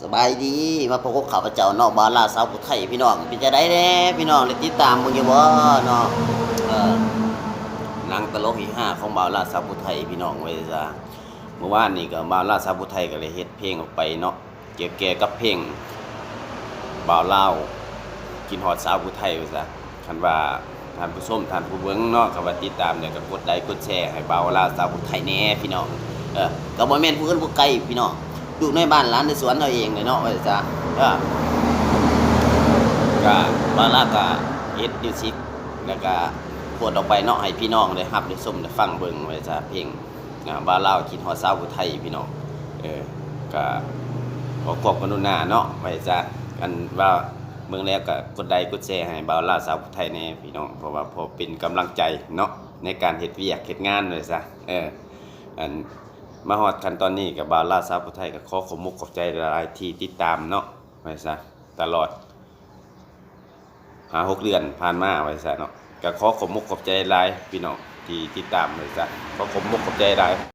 ສະບາຍດີ ມາພົບກັບຂ້າພະເຈົ້າເນາະ ບ່າວລາວສາວຜູ້ໄທ ພີ່ນ້ອງ. ເປັນຈັ່ງໃດແດ່ພີ່ນ້ອງ ໄດ້ຕິດຕາມເບິ່ງຢູ່ບໍ່ເນາະ? ເອີ ໜັງຕະຫຼົກຮີຮາຂອງບ່າວລາວສາວຜູ້ໄທ ພີ່ນ້ອງເອີຍ. ມື້ວານນີ້ກໍບ່າວລາວສາວຜູ້ໄທກໍໄດ້ເຮັດເພງອອກໄປເນາະ ກ່ຽວແກ່ກັບເພງ ບ່າວລາວຄິດຮອດສາວຜູ້ໄທວ່າຊະ. ຄັນວ່າທ່ານຜູ້ຊົມ ທ່ານຜູ້ເບິ່ງເນາະ ຄັນວ່າຕິດຕາມແລ້ວກໍກົດໄລກົດແຊໃຫ້ບ່າວລາວສາວຜູ້ໄທແດ່ພີ່ນ້ອງ. ເອີ ກໍບໍ່ແມ່ນຜູ້ອື່ນຜູ້ໄກພີ່ນ້ອງ ຢູ່ໃນບ້ານຫຼານໃນສວນເຮົາເອງເລີຍເນາະ ວ່າຊະ. ເອີ ກໍບ່າວລາວກໍເຮັດມິວສິກ ແລ້ວກໍໂພສອອກໄປເນາະ ໃຫ້ພີ່ນ້ອງໄດ້ຮັບໄດ້ຊົມໄດ້ຟັງເບິ່ງ ວ່າຊະ ເພງ ອ່າ ບ່າວລາວຄິດຮອດສາວຜູ້ໄທພີ່ນ້ອງ. ເອີ ກໍຂໍຄວາມກະລຸນາເນາະ ວ່າຊະ ອັນວ່າເບິ່ງແລ້ວກໍກົດໄລກົດແຊໃຫ້ບ່າວລາວສາວຜູ້ໄທແດ່ພີ່ນ້ອງ ເພາະວ່າພໍເປັນກຳລັງໃຈເນາະ ໃນການເຮັດວຽກເຮັດງານ ວ່າຊະ. ເອີ ອັນມາຮອດຂັ້ນຕອນນີ້ ກໍບ່າວລາວສາວຜູ້ໄທກໍຂໍຂອບມຸກຂອບໃຈຫຼາຍໆ ທີ່ຕິດຕາມເນາະ ວ່າຊະ ຕະຫຼອດ ຫ້າຫົກເດືອນຜ່ານມາ ວ່າຊະເນາະ. ກໍຂໍຂອບມຸກຂອບໃຈຫຼາຍພີ່ນ້ອງທີ່ຕິດຕາມ ວ່າຊະ ຂໍຂອບມຸກຂອບໃຈຫຼາຍ.